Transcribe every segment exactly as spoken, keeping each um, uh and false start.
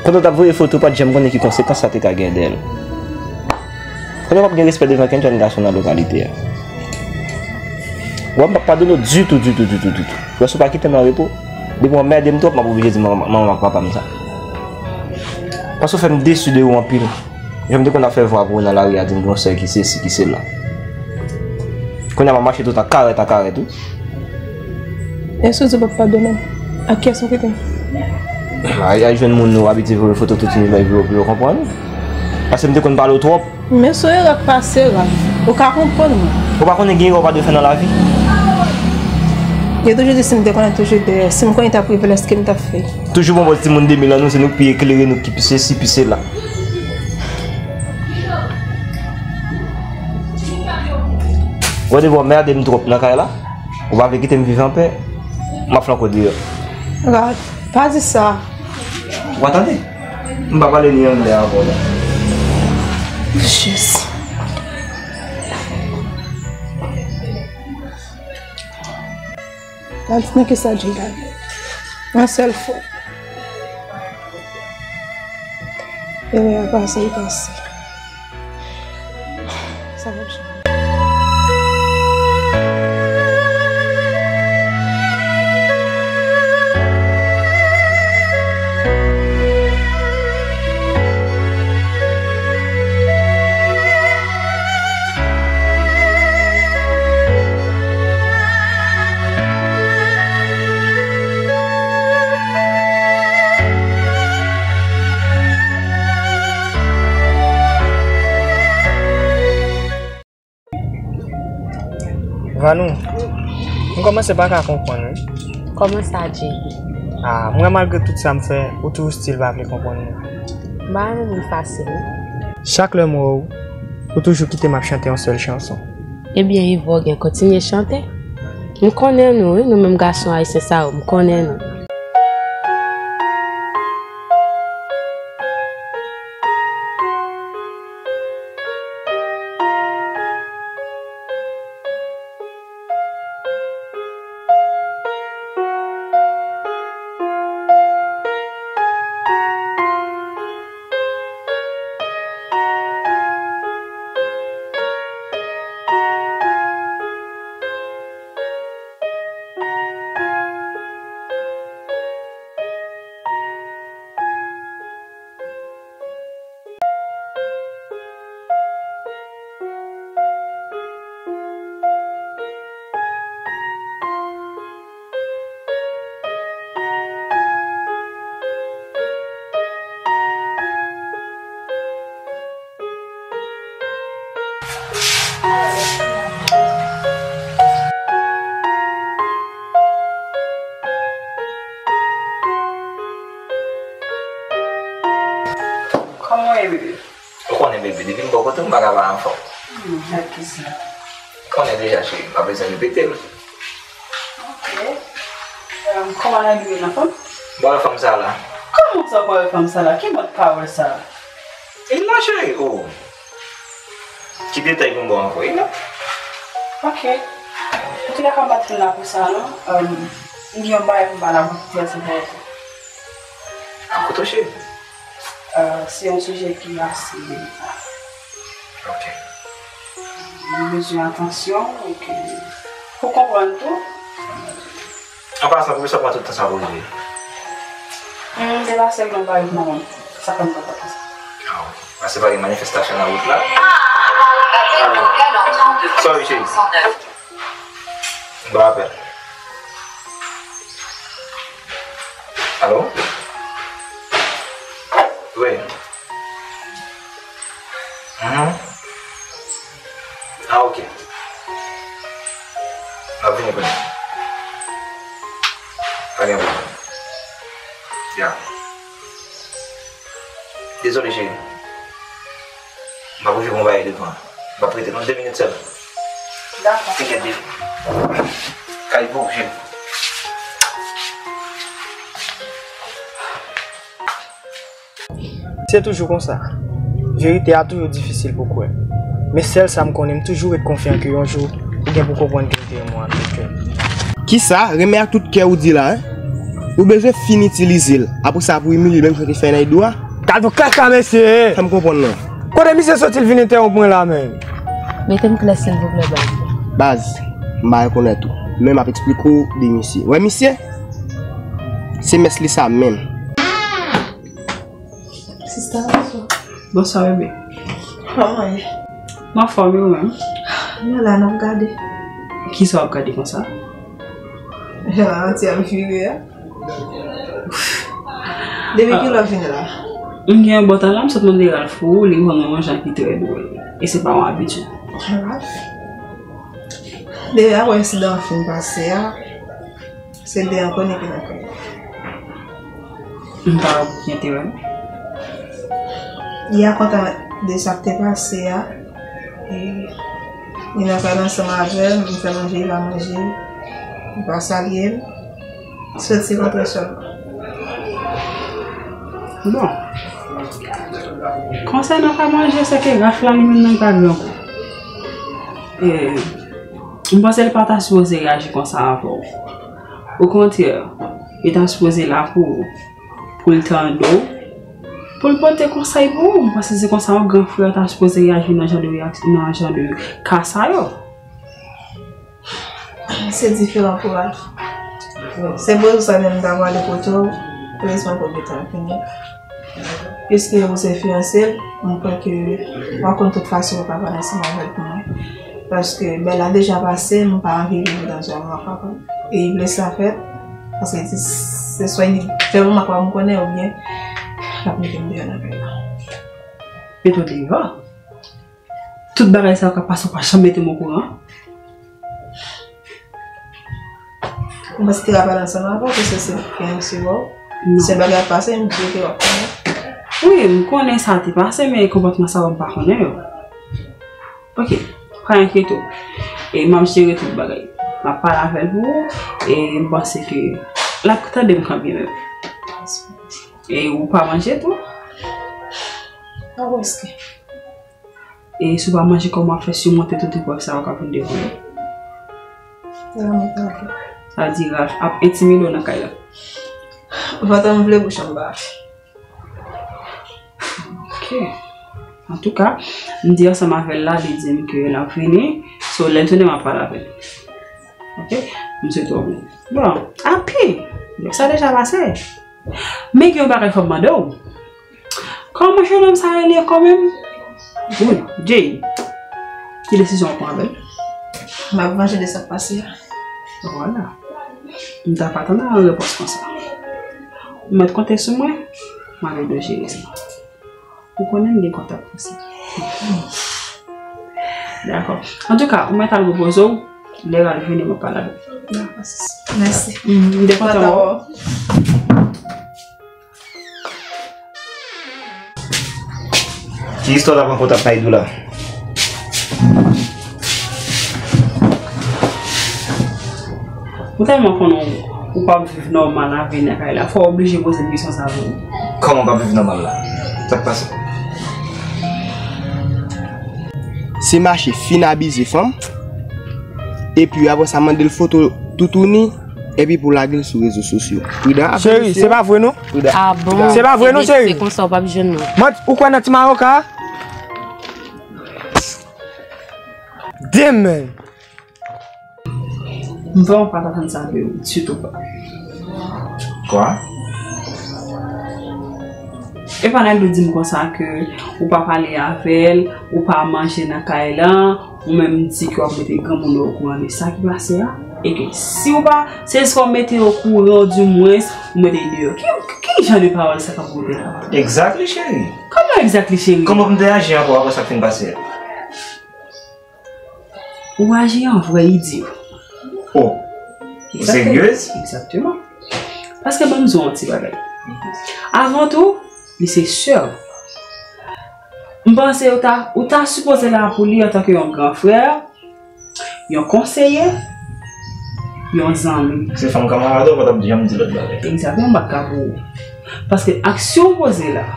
Pandan w t ap voye foto, w pa t janm konnen ki konsekans sa te ka gen dèyè l. Konnen w p ap gen respè devan kenn jèn gason nan lokalite a. Wè, m p ap padone w ditou, ditou, ditou, ditou. Wè, si w pa kite m an repo, depi w anmède m twòp, m ap oblije di manman, manman ak papa m sa. Paske w fè m desi de ou anpil. Jan m te konn ap fè vwa pou ou nan lari a, di m gen yon sè ki sesi, ki sela. Kounye a m ap mache tout an karèt an karèt, wi. Èske w di w p ap padone m? Ak kiyès ou kite m? Ay, ay jwenn moun nou abitye voye foto tout imaj pou yo, pou yo konprann. Paske m te konn pale w twòp. Men se yon erè k pase, Ralph. Ou ka konprann mwen. Ou pa konnen gen erè w pa dwe fè nan lavi? Yo toujou di si m te konnen toujou dèyè. Si m konnen t ap rive la, èske m t ap fè? Toujou bon bòz timoun de mil an nou, se nou k pi eklere, nou k pi sesi, pi sela. Wè depi w anmède m twòp nan kay la, ou pa vle kite m viv anpè, m ap flanke w deyò. Ralph, pa di sa. Ou pa tande? M pa pale ni anglè avè w non. Jis. Gad nan kisa Jay gade. Yon sèl fwa. Erè a pase, li pase. Sa p ap chanj. Vanou, m kòmanse pa ka konprann, wi. Kòman sa, Jay? Ah, m wè malgre tout sa m fè, ou toujou still pa vle konprann mwen. M pa renmen moun fasil, non. Chak lè m wè w, ou toujou kite m ap chante yon sèl chanson. Ebyen, Yvogèn, kontinye chante. M konnen nou, wi, nou menm gason ayisyen sa yo, m konnen nou. Kòman w ye, bebe? Ou konnen, bebe, depi m bò kote w, m pa ka pa anfòm. Hmm, gad kisa. Ou konnen deja, cheri, m pa bezwen repete l. Ok. Em, kòman Nabil ye, l anfòm? Bon, fanm sa la. Kòman sa, w pa wè fanm sa la? Ki mòd pawòl sa? Vin la, cheri, oh. Ki detay pou m ba w ankò, vin la. Ok. Antouka, m pa t vin la pou sa, non. Em, m gen yon bagay pou m pale avè w ki trè enpòtan. An kote w, cheri? Euh, se yon sijè ki ase delika. Ok. Li bezwen atansyon, e ke pou konprann tou. An pasan, poukisa w pran tout tan sa pou rive? Hmm, se pa sèlman bagay pou mwen. Sa fè m pran tan konsa. Ah, ok. Paske pa gen manifestasyon nan wout la. Sorry, cheri. M ba apèl. Alo? Wi. Mhm. Ah, ok. M ap vini kounye a. Pa gen pwoblèm. Ya. Dezole, cheri. M ap rive pou yon bagay devan. M ap rete nan de minit sèlman. Dakò. Tenkèt, baby. Kay pou, cheri. Se toujou konsa. Verite a toujou difisil pou kwè. Men sèl sa m konnen, m toujou ret konfyan ke yon jou, ou gen pou konprann ke ou te renmen mwen ak tout kè. Kisa? Renmen ak tout kè ou di la, en? Ou bezwen fin itilize l. Apre sa, pou imilye l, menm jan w te fè nan Edou a. Gad yon kaka, mesye! Fè m konprann non. Kote misye soti l vin entèwonp mwen la, menm? Mete m klè, silvouplè, baz. Baz, m pa rekonèt ou. Men m ap eksplike w de misye. Wè misye? Se mès li sa menm. Sista, bonswa. Bonswa, bebe. Kòman ye? M anfòm, e ou menm? Nou la, n ap gade. Kisa w ap gade konsa? Jan Alanti ap vire a. Depi kilè w vin la? M gen yon bon tan la, m sot mande Ralph pou ou, li ban mwen yon jan ki trè dwòl. E se pa yon abitid. Ralph? Depi apre ensidan an fin pase a, se de an konnen ki nan kay la. M pa byen te wè. Li a kontan de sa k te pase a. E li nan kay la ansanm avè m, m fè manje, li pa manje. Li pa salye m. Soti rantre sèlman. Bon. Konsènan pa manje, se ke Ralph la li menm nan li pa grangou. E, m panse li pa ta sipoze reyaji konsa avè w. Okontrè, li ta sipoze la pou ou, pou l tande w, pou l pote konsèy pou ou. M panse se konsa yon gran frè ta sipoze reyaji nan jan de reyak-, nan jan de ka sa yo. Se diferan pou Ralph. Se pou sa menm m ta pwale kote w, erezman pou Betan vini. Piske ou se fiyanse l, m kwè ke w ap konn tout fason ou ka pale ansanm avè l pou mwen. Paske Bèla deja pase, m pa anvi viv nan zòn nan ankò. E li vle sa fèt, paske se, se swa li fè pou m ak pa m konnen oubyen l ap mete m deyò nan kay la. Mete w deyò? Tout bagay sa yo k ap pase, ou pa janm mete m okouran? Ou panse te ka pale ansanm avè w, paske se fiyanse w. Non. Se bagay ap pase, m di w ke w ap konnen. Wi, m konnen sa te pase, men konpòtman sa yo m pa konnen yo. Ok, pa enkyete w. E m ap jere tout bagay. M ap pale avè l pou ou, e m panse ke l ap tande m kanmenm. E ou pa manje tou? Pa prèske. E si w pa manje, kòman w ap fè simonte tout eprèv sa yo k ap vin devan w? Sa di Ralph ap entimide w nan kay la. Vant an m vle, bouch an m pa vle. Ok. Antouka, m di ansanm avè l la, li di m ke l ap vini. So, lè l tounen, m ap pale avè l. Ok? M swete w byen. Bon, api! Sa deja pase. Men gen yon bagay fò m mande w. Kòman jenòm sa rele ankò menm? Wi, Jay. Ki desizyon w pran avè l? M ap vanje de sa k pase a. Vwala. M ta pa atann a yon repons konsa. Ou mèt konte sou mwen, m ap ede w jere sa. Ou konnen m gen kontak pou sa. Dakò. Antouka, ou mèt al repoze w. Lè Ralph vini, m ap pale avè l. Dakò, sis. Mèsi. M te kontan wè w. Ki istwa w t ap rakonte ak Maydou la? Ou tèlman konnen w, ou p ap viv nòmal avè nan kay la, fò w oblije poze m kesyon sa tou. Kòman w p ap viv nòmal la? Sa k pase? Se mache fin abize fanm, epi apre sa mande l foto toutouni, epi pou lage l sou rezo sosyo. Pridan avè l, mesye. Cheri, se pa vre non. Pridan. Ah bon? Se pa vre non, cheri. Se konsa w p ap jwenn mwen. Manti, ou kwè nan ti maroka? Demen. M vrèman pa t atann sa de ou, ditou pa. Kwa? E pa Naïdo di m konsa ke ou pa pale avè l, ou pa manje nan kay lan, ou menm di ke w ap mete granmoun nan okouran de sa ki pase a, e ke si w pa, se swa w mete yo okouran, dimwens, ou mete l deyò. Ki, ki jan de pawòl sa k ap woule la? Exactly, cheri. Kòman exactly, cheri? Kòman pou m te aji ankò apre sa k fin pase a? Ou aji an vrè idyo. Oh, ou seryez? Egzakteman. Paske ban m di w yon ti bagay. Avan tou, li se sè w. M panse ou ta, ou ta sipoze la pou li antanke yon gran frè, yon konseye, yon zanmi. Se fanm kanmarad ou, ou pa t ap janm di lòt bagay. Egzakteman, m pa t ka pou ou. Paske aksyon w poze la,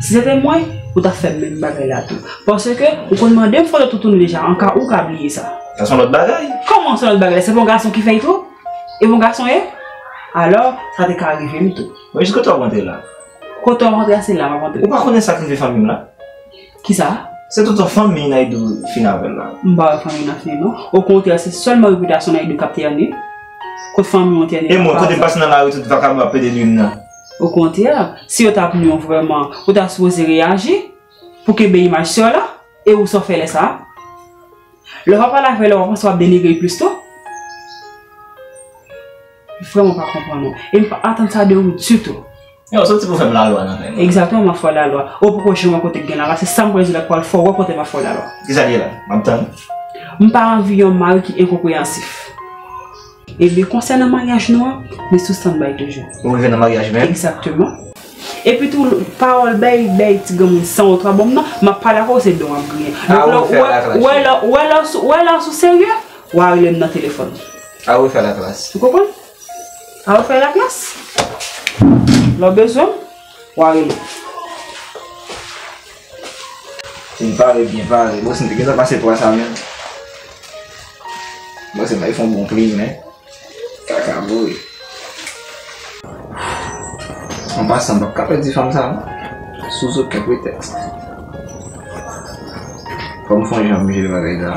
si se te mwen, ou t ap fè menm bagay la tou. Paske ou konn mande m foto toutouni deja, an ka ou ka bliye sa. Sa se yon lòt bagay. Kòman se yon lòt bagay? Se pa yon gason ki fè l tou? E pa yon gason ye? Alò, sa te ka rive m tou. Mwen, jis kote w ap rantre la? Kote w ap rantre a, se la m ap rantre. Ou pa konnen sa k rive fanmi m la? Kisa? Se tout fanmi Naidoo fin avè l la. M pa wè fanmi nan fin, non. Okontrè, se sèlman repitasyon Naidoo k ap tèni. Kot fanmi w tèni? E mwen, kote m pase nan lari, tout vakabon ap pede nwi m nan. Okontrè, si yo t ap nwi w vrèman, ou ta sipoze reyaji pou kenbe imaj sè w la, e ou sa w fè lè sa a? Lè w pa pale avè l, w ap panse w ap denigre l plis tou. Vrèman pa konprann ou. E m pa atann sa de ou ditou. Yo, soti pou fè m lalwa nan men mwen. Egzakteman, m ap fè w lalwa. Ou poko janm wè kote k gen lalwa. Se sa m pral di la k pral fè w wè kote m ap fè w lalwa. Kisa l ye la? M ap tann. M pa anvi yon mari ki enkonpreyansif. Ebyen, konsènan maryaj nou an, m sou standby toujou. Ou rive nan maryaj menm? Egzakteman. Epi tou, pawòl bèy, bèy ti granmoun san otwa bon m nan, m ap pale avè w, se do w ap griyen. Donk, lè, wè, wè, lè, wè, lè, wè, lè w sou serye, w a rele m nan telefòn. A refè la klas. Ou konprann? A refè la klas. Lè w bezwen m, w a rele m. Si n pare, byen pare. Bon, si n te gentan pase twa sa menm. Bon, se mwen fè yon bon plimen. Kaka boure. An pasan, m p ap ka pèdi fanm sa non. Sou okenn pretèks. Fò m fè yon jan pou m jere bagay sa.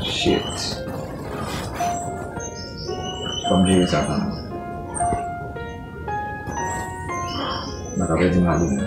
Shit. Fò m jere sa kanmenm. M pa ka pèdi mari m.